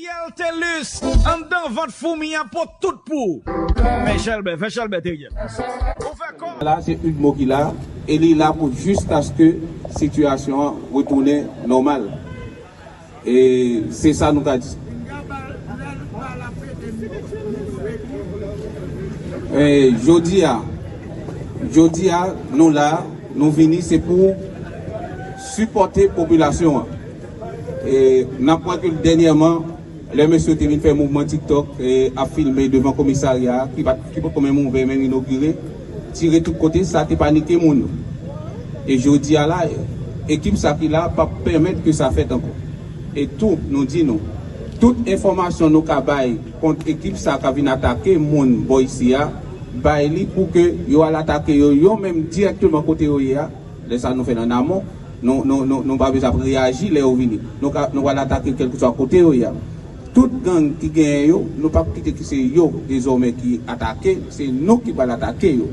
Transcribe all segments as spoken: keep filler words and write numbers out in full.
Yèl Telus, anndan vant foumi a pot tout pou ou. Fè chèlbè, fè chèlbè, Teriel. Ou fè kò. La, se Udmo ki la, e li la pou jiskaske sitiyasyon an retounen nòmal. E se sa nou ka di. E jodi a, jodi a, nou la, nou vini, se pou sipòte popilasyon an. E n ap wè ke dènyèman, lè mesye te vin fè mouvman TikTok, e ap filme devan komisarya a, ki pa, ki poko menm ouvè, menm inogire, tire tout kote, sa te panike moun yo. E jodi a la, ekip sa ki la p ap pèmèt ke sa fèt ankò. E tou, nou di nou, tout enfòmasyon nou ka bay kont ekip sa k ap vin atake moun bò isi a, bay li pou ke yo al atake yo, yo menm dirèkteman kote yo ye a. Lè sa nou fè l an amon, nou, nou, nou, nou pa bezwen ap reyaji lè yo vini. Nou ka, nou pral atake kèlkeswa kote yo ye a. Tout gang ki genyen yo, nou p ap kite ki se yo dezòmè ki atake, se nou ki pral atake yo.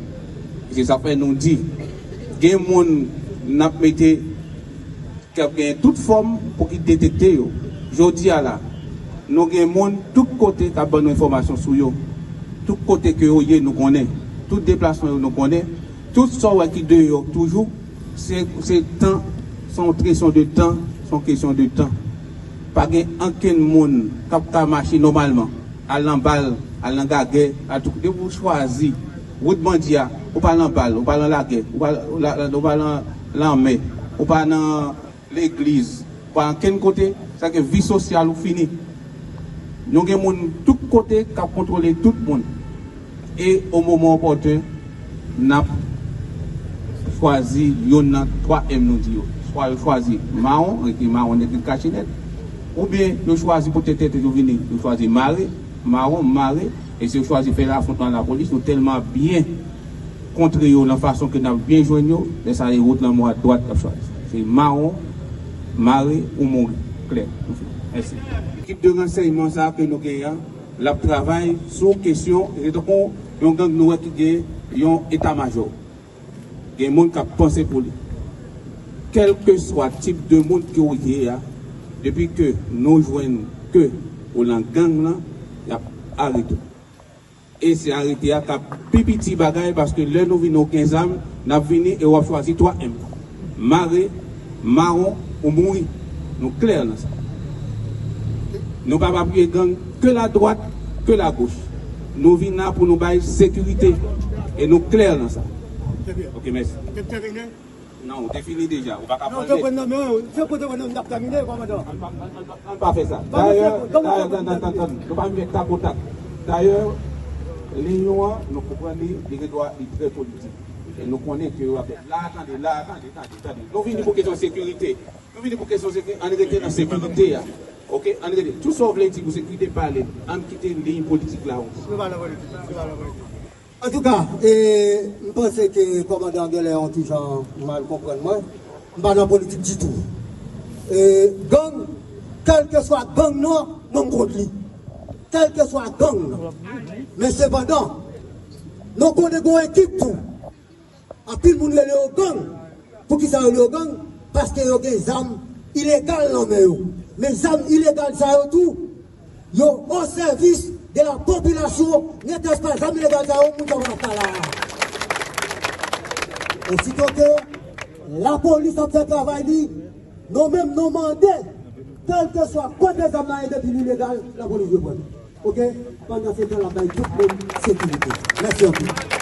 Se sa k fè nou di, gen moun n ap mete k ap genyen tout fòm pou ki detekte yo. Jodi a la, nou gen moun tout kote k ap ban nou enfòmasyon sou yo. Tout kote ke yo ye, nou konnen. Tout deplasman yo, nou konnen. Tout sa w wè ki deyò toujou, se, se tan, se yon kesyon de tan, se yon kesyon de tan. Pa gen ankenn moun k ap ka mache nòmalman, al nan bal, al nan gagè, al tout kote. Depi w chwazi wout bandi a, ou pa nan bal, ou pa nan lagè, ou pa, ou la, ou pa nan lanmè, ou pa nan legliz, ou pa ankenn kote, sa ke vi sosyal ou fini. Nou gen moun tout kote k ap kontwole tout moun. E o moman opòten, n ap chwazi youn nan twa M nou di yo. Swa yo chwazi mawon, rete mawon nèt, rete kache nèt, oubyen yo chwazi pote tèt yo vini, yo chwazi mare, mawon, mare, e si yo chwazi fè lafwontman lapolis, nou tèlman byen kontre yo nan fason ke n ap byen jwenn yo, lè sa e wout lanmò a dwat k ap chwazi. Se mawon, mare ou mouri. Klè. Mèsi. Ekip de ransèyman sa a ke nou genyen an, l ap travay sou kesyon, se tankou yon gang nou wè ki gen yon eta majò. Gen moun k ap panse pou li. Kèlkeswa tip de moun ke w ye a, depi ke nou jwenn ke ou nan gang lan, y ap arete w. E se arete a k ap pi piti bagay, paske lè nou vini, ou gen zam, n ap vini e w ap chwazi twa M. Mare, mawon ou mouri. Nou klè nan sa. Nou p ap apiye gang ke la dwat, ke la goch. Nou vin la pou nou bay sekirite. E nou klè nan sa. Ok, mèsi. Non, ou te fini deja. Ou pa ka pran lèt. An pa fè sa. Dayè, dayè, tann, tann, tann, tann. Nou pa met takotak. Dayè, linyon an, nou konprann li, li gen dwa, li trè politik. E nou konnen ke yo ap la, tande, la, tande, tande, tande. Nou vini pou kesyon sekirite. Nou vini pou kesyon sekirite. Ann rete nan sekirite a. Ok? Ann rete. Tout sa w vle di pou sekirite, pale. Ann kite liy politik la. Nou pa nan politik. Nou pa nan politik. Antouka, e, m panse ke kòmandan an genlè yon ti jan mal konprann mwen. M pa nan politik ditou. E, gang, kèlkeswa gang nan, mwen m kont li. Kèlkeswa gang nan. Men sepandan, nou konnen gen yon ekip tou. Anpil moun rele yo gang. Poukisa yo rele yo gang? Paske yo gen zam ilegal nan men yo. Men zam ilegal sa yo tou, yo o sèvis de la popilasyon, nètès pa zam ilegal sa yo, moun sa pa ta la. Osito ke lapolis ap fè travay li, nou menm nou mande, kèlkeswa kote zam nan ye, depi li legal, lapolis dwe pran li. Ok? Pandan se tan, l ap bay tout moun sekirite. Mèsi anpil.